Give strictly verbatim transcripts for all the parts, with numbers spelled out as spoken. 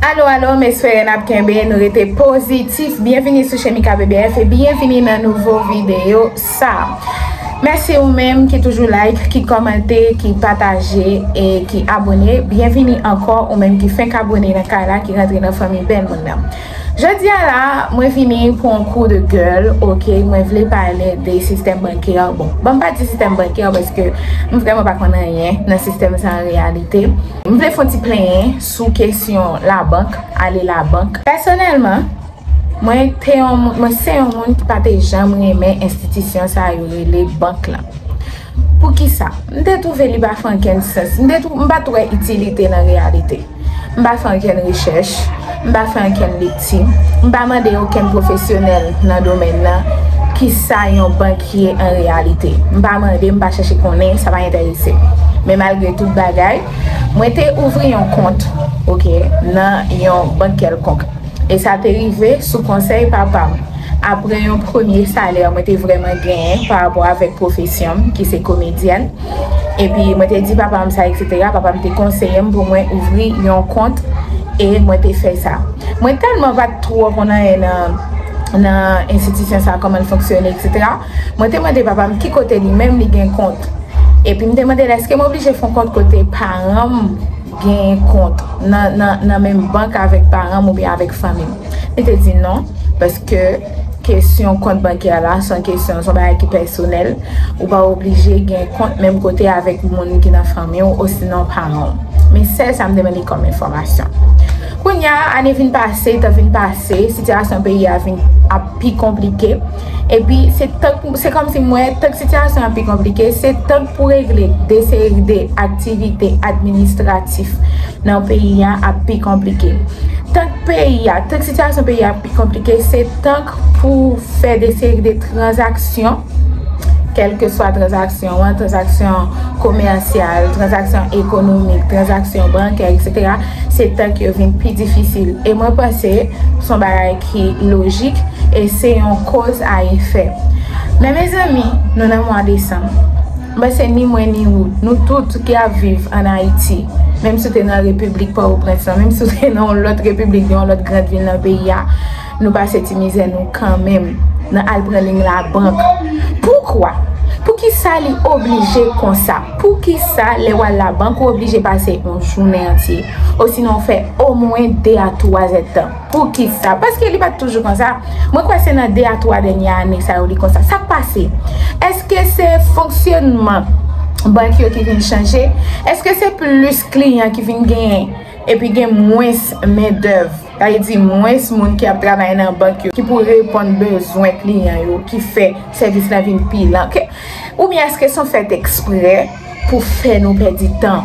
Alo, alo, m espere n ap kenbe, nou rete pozitif. Byenvini sou Chemika B B F e byenvini nan nouvo videyo sa. Mèsi ou menm ki toujou like, ki kòmante, ki pataje e ki abone. Byenvini ankò ou menm ki fenk abone nan kay la, ki rantre nan fanmi bèl moun nan. Jodi a la, mwen vini pou yon kou de gèl, oke, mwen vle pale de sistèm bankè. Bon, ban m pa di sistèm bankè paske m vrèman pa konn anyen nan sistèm sa an reyalite. M vle fè yon ti plenyen sou kesyon labank, ale labank. Pèsonèlman, mwen te yon moun, mwen se yon moun ki pa te janm renmen enstitisyon sa yo rele bank lan. Poukisa? M te twouve li pa fè ankenn sans. M te twou-, m pa t wè itilite nan reyalite. M pa fè ankenn rechèch, m pa fè ankenn lekti, m pa mande okenn pwofesyonèl nan domèn nan kisa yon bank ye an reyalite. M pa mande, m pa chèche konnen, sa pa enterese m. Men malgre tout bagay, mwen te ouvri yon kont, oke, nan yon bank kèlkonk. E sa te rive sou konsèy papa m. Apre yon premye salè mwen te vrèman genyen pa rapò avèk pwofesyon m, ki se komedyèn. Epi mwen te di papa m sa, etsetera. Papa m te konseye m pou mwen ouvri yon kont e mwen te fè sa. Mwen tèlman pa t twò konn anyen nan, nan enstitisyon sa, kòman l fonksyone, etsetera. Mwen te mande papa m ki kote li menm li gen kont. Epi m te mande l, èske m oblije fè yon kont kote paran m gen kont nan, nan, nan menm bank avèk paran m oubyen avèk fanmi m? Li te di non, paske kesyon kont bankè la, se yon kesyon, se yon bagay ki pèsonèl. Ou pa oblije gen kont menm kote avèk moun ki nan fanmi w osinon paran w. Men sèl sa m te ban li kòm enfòmasyon. Kounye a, ane vin pase, tan vin pase, sitiyasyon peyi a vin ap pi konplike. Epi, se tank, se kòmsi m wè, tank sitiyasyon an pi konplike, se tank pou regle de seri de aktivite administratif nan peyi a ap pi konplike. Tank peyi a, tank sitiyasyon peyi a ap pi konplike, se tank pou fè de seri de tranzaksyon, kèlkeswa tranzaksyon an, tranzaksyon komèsyal, tranzaksyon ekonomik, tranzaksyon bankè, etsetera, se tank yo vin pi difisil. E mwen panse se yon bagay ki lojik e se yon koz a efè. Men mezanmi, nou nan mwa desanm. M panse ni mwen ni ou, nou tout ki ap viv ann Ayiti, menm si w te nan Repiblik Pòtoprens lan, menm si w te nan yon lòt repiblik, yon lòt gran vil nan peyi a, nou pase ti mizè nou kanmenm nan al pran liy labank. Poukwa? Poukisa li oblije konsa? Poukisa lè w al labank ou oblije pase yon jounen antye? Osinon w fè omwen de a twa zèdtan? Poukisa? Paske li pa t toujou konsa. Mwen kwè se nan de a twa dènye ane sa yo li konsa. Sa k pase? Èske se fonksyònman bank yo ki vin chanje? Èske se plis kliyan ki vin genyen epi gen mwens mendèv? Sa vle di mwens moun ki ap travay nan bank yo ki pou reponn bezwen kliyan yo, ki fè sèvis la vin pi lan. Oubyen èske se yon fèt eksprè pou fè nou pèdi tan?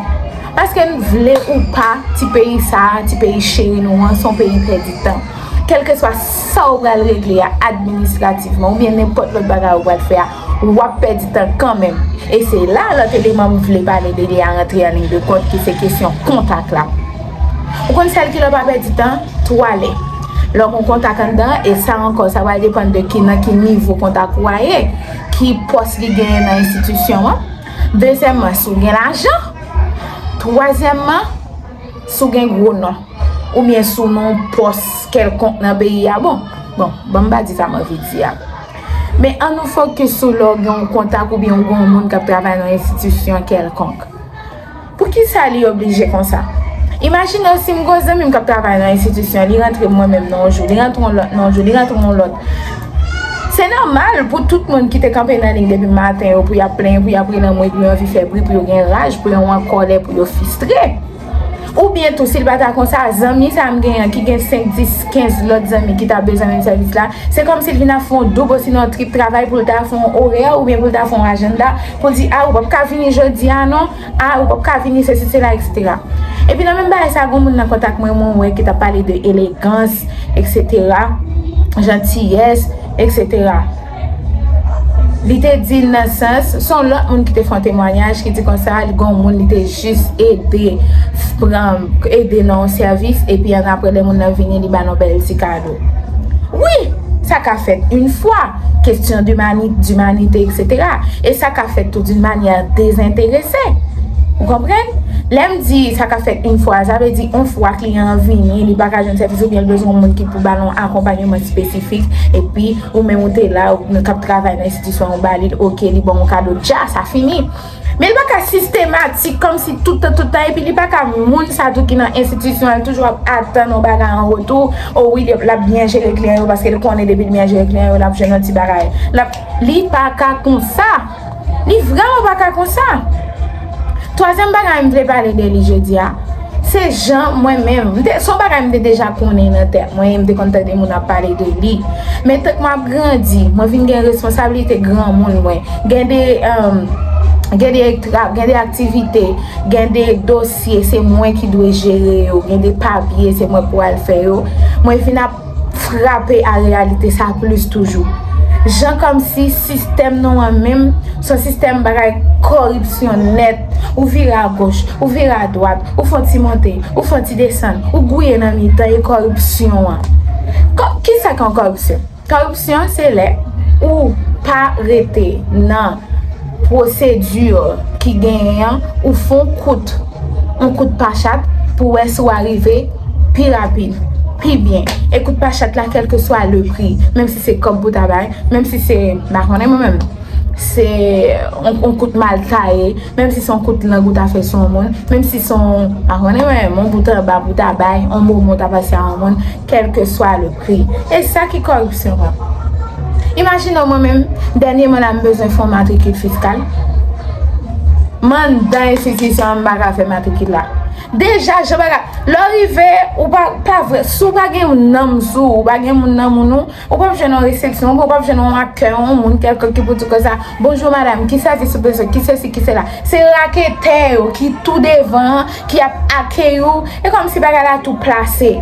Paske n vle ou pa, ti peyi sa a, ti peyi cheri nou an, se yon peyi pèdi tan. Kèlkeswa sa w pral regle a administrativman oubyen nenpòt lòt bagay ou pral fè a, w ap pèdi tan kanmenm. E se la lòt eleman m vle pale de li a rantre an liy de kont ki se kesyon kontak la. Ou konn sèl kilè w pa pèdi tan? Twa lè. Lè w gen yon kontak anndan, e sa ankò, sa pral depann de ki, nan ki nivo kontak ou a ye, ki pòs li genyen nan enstitisyon an. Dezyèmman, si w gen lajan. Twazyèmman, si w gen gwo non. Oubyen si w nan yon pòs kèlkonk nan peyi a. Bon, bon, ban m pa di sa m anvi di a. Men ann nou fokis sou lè w gen yon kontak oubyen w gen yon moun k ap travay nan yon enstitisyon kèlkonk. Poukisa li oblije konsa? Imajine w si m gen yon zanmi m k ap travay nan enstitisyon, li rantre mwen menm nan yon jou, li rantre yon lòt nan yon jou, li rantre yon lòt. Se nòmal pou tout moun ki te kanpe nan liy depi maten yo, pou y ap plenyen, pou y ap rele anmwe, pou yo anvi fè bri, pou yo gen raj, pou yo an kòlè, pou yo fistre. Oubyen tou, si l pa ta konsa, zanmi sa a m genyen an, ki gen senk, dis, kenz lòt zanmi ki ta bezwen menm sèvis la, se kòmsi l vin ap fè yon doub osinon yon trip travay pou l ta fè yon orè oubyen pou l ta fè yon ajanda, pou l di, a, ou p ap ka vini jodi a non, a, ou p ap ka vini sesi, sela, etsetera. Epi nan menm bagay sa, gen yon moun nan kontak mwen, mwen wè ki t ap pale de elegans, etsetera, jantiyès, etsetera. Li te di l nan sans, se yon lòt moun ki te fè yon temwayaj ki di konsa, li gen yon moun li te jis ede, pran, ede nan yon sèvis, epi annapre lè moun nan vini, li ba l yon bèl ti kado. Wi, sa ka fèt yon fwa, kesyon dimani-, dimanite, etsetera. E sa ka fèt tou d'une manière désintéressée. Ou konprann? Lè m di sa ka fèt yon fwa, sa vle di yon fwa kliyan an vini, li pa ka jwenn sèvis oubyen l bezwen yon moun ki pou ba l yon akonpanyeman espesifik, epi ou menm ou te la, ou k ap travay nan enstitisyon an, ou ba li l, oke, li ba w yon kado, dja, sa fini. Men li pa ka sistematik, kòmsi tout tan, tout tan, epi li pa ka moun sa tou ki nan enstitisyon an, li toujou ap atann yon bagay an retou. O wi, l ap byen jere kliyan yo, paske li konnen depi l byen jere kliyan yo, l ap jwenn yon ti bagay. L ap, li pa ka konsa. Li vrèman pa ka konsa. Twazyèm bagay m vle pale de li jodi a, se jan mwen menm, m te, se yon bagay m te deja konnen nan tèt mwen, e m te konn tande moun ap pale de li. Men tank m ap grandi, mwen vin gen responsablite granmoun mwen. Gen de, um, gen de tra-, gen de aktivite, gen de dosye, se mwen ki dwe jere yo, gen de papye, se mwen pou al fè yo. Mwen vin ap frape a reyalite sa plis toujou. Jan kòmsi sistèm nou an menm, se yon sistèm bagay kòripsyon nèt. Ou vire agoch, ou vire adwat, ou fè yon ti monte, ou fè yon ti desann, ou gwouye nan mitan e kòripsyon an. Kò-, kisa ki yon kòripsyon? Kòripsyon se lè ou pa rete nan pwosedi ki genyen an, ou fè yon kout, yon kout pachat pou wè si w arive pi rapid, pi byen. E kout pachat la, kèlkeswa le pri, menm si se kòb pou ta bay, menm si se, m pa konnen mwen menm, se yon, yon kout mal taye, menm si se yon kout lang ou ta fè sou yon moun, menm si se yon, pa konnen mwen menm, yon bout anba pou ta bay, yon moman ou ta pase a yon moun, kèlkeswa le pri. E sa ki kòripsyon an. Imajine w, mwen menm, dènyèman la, m bezwen fè yon matrikil fiskal. M anndan enstitisyon an, m pa ka fè matrikil la. Deja, jan bagay, lè w rive, ou pa, pa vre, si w pa gen nanm sou ou, ou pa gen moun nan moun ou, ou p ap jwenn yon resepsyon, ou p ap jwenn yon akèy, yon moun kèlkonk ki pou di konsa, bonjou madanm, ki sèvis ou bezwen, ki sesi, ki sela. Se raketè yo ki tou devan an, ki ap akeyi w. E kòmsi bagay la tou plase.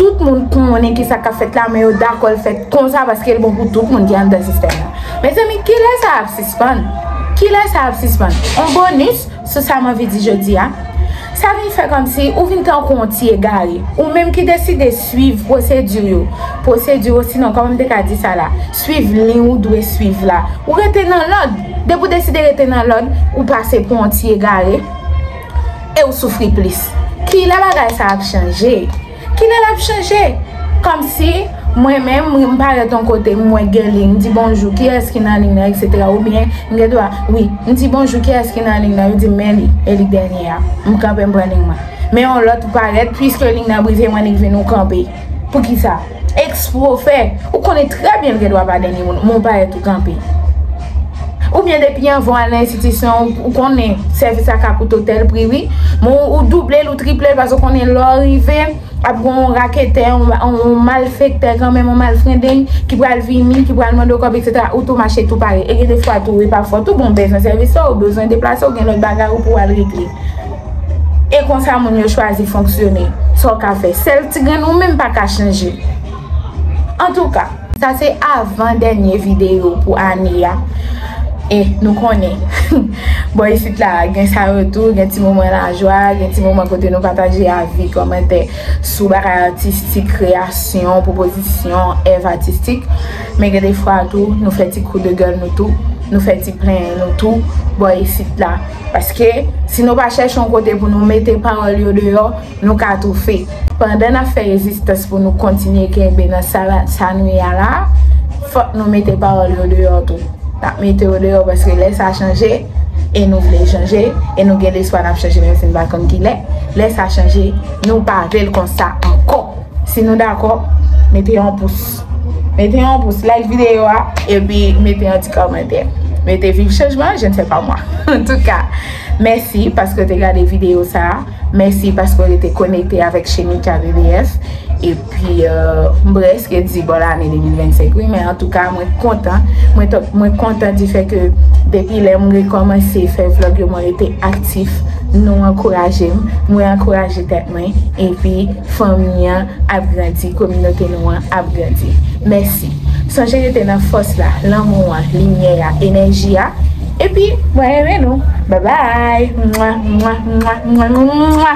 Tout moun konnen ki sa k ap fèt la, men yo dakò l fèt konsa paske l bon pou tout moun ki anndan sistèm nan. Mezanmi, kilè sa ap sispann? Kilè sa ap sispann? On bonis sou sa m anvi di jodi a. Sa vin fè kòmsi ou vin tankou yon ti egare. Ou menm ki deside swiv pwosedi yo. Pwosedi, osinon, kòman m te ka di sa la? Swiv liy ou dwe swiv la. Ou rete nan lòd. Depi w deside rete nan lòd, ou pase pou yon ti egare e ou soufri plis. Kilè bagay sa ap chanje? Kilè l ap chanje? Kòmsi mwen menm, m parèt yon kote, m wè gen liy, m di bonjou, kiyès ki nan liy nan, etsetera. Oubyen, m gen dwa, wi, m di bonjou, kiyès ki nan liy nan, yo di m men li, e li k dènye a. M kanpe, m pran liy mwen. Men yon lòt ou parèt, piske liy nan brize, m annik vin ou kanpe. Poukisa? Eksprè ou fè, ou konnen trè byen l gen dwa pa dènye moun, men ou parèt ou kanpe. Oubyen depi anvan w al nan enstitisyon, ou, ou konnen sèvis la ka koute w tèl pri, wi. Men ou, ou double l, ou triple l, paske ou konnen lè w rive, ap gen yon raketè, yon, yon, yon malfektè kanmenm, yon malfrendeng ki pral vini, ki pral mande w kòb, etsetera. Ou tou mache tou pare. E gen de fwa tou, e pafwa tou, bon, w bezwen sèvis la, ou bezwen deplase, ou gen lòt bagay ou pou w al regle. E konsa moun yo chwazi fonksyone. Sa w ka fè? Sèl ti grenn ou menm pa ka chanje. Antouka, sa se avan dènye videyo pou ane a. E nou konnen, bò isit la, gen sa yo tou, gen ti moman lajwa, gen ti moman kote nou pataje avi, kòmantè sou bagay atistik, kreyasyon, pwopozisyon, èv atistik. Men gen de fwa tou, nou fè ti kou de gèl nou tou, nou fè ti plenyen nou tou, bò isit la. Paske, si nou pa chèche yon kote pou nou mete pawòl yo deyò, nou ka toufe. Pandan n ap fè rezistans pou nou kontinye kenbe nan sa, sa nou ye a la, fòk nou mete pawòl yo deyò tou. N ap mete yo deyò paske lè sa chanje, e nou vle chanje, e nou gen lespwa n ap chanje, menm si n pa konn ki lè. Lè sa chanje, nou pa vle l konsa ankò. Si nou dakò, mete yon pous. Mete yon pous, like videyo a, epi mete yon ti kòmantè. Mete viv chanjman, je ne sais pas moi. Antouka, mèsi paske w te gade videyo sa a. Mèsi paske w rete konekte avèk Shemika B B F. Epi, euh, m prèske di bòn ane de mil vennsenk, wi, men antouka, mwen kontan. Mwen t-, mwen kontan di fè ke depi lè m rekòmanse fè vlòg yo, mwen rete aktif. Nou ankouraje m, mwen ankouraje tèt mwen. Epi, fanmi an ap grandi, kominote nou an ap grandi. Mèsi. Sonje rete nan fòs la, lanmou an, limyè a, enèji a. Epi, mwen renmen nou. Babay! Mwa, mwa, mwa, mwa, mwa.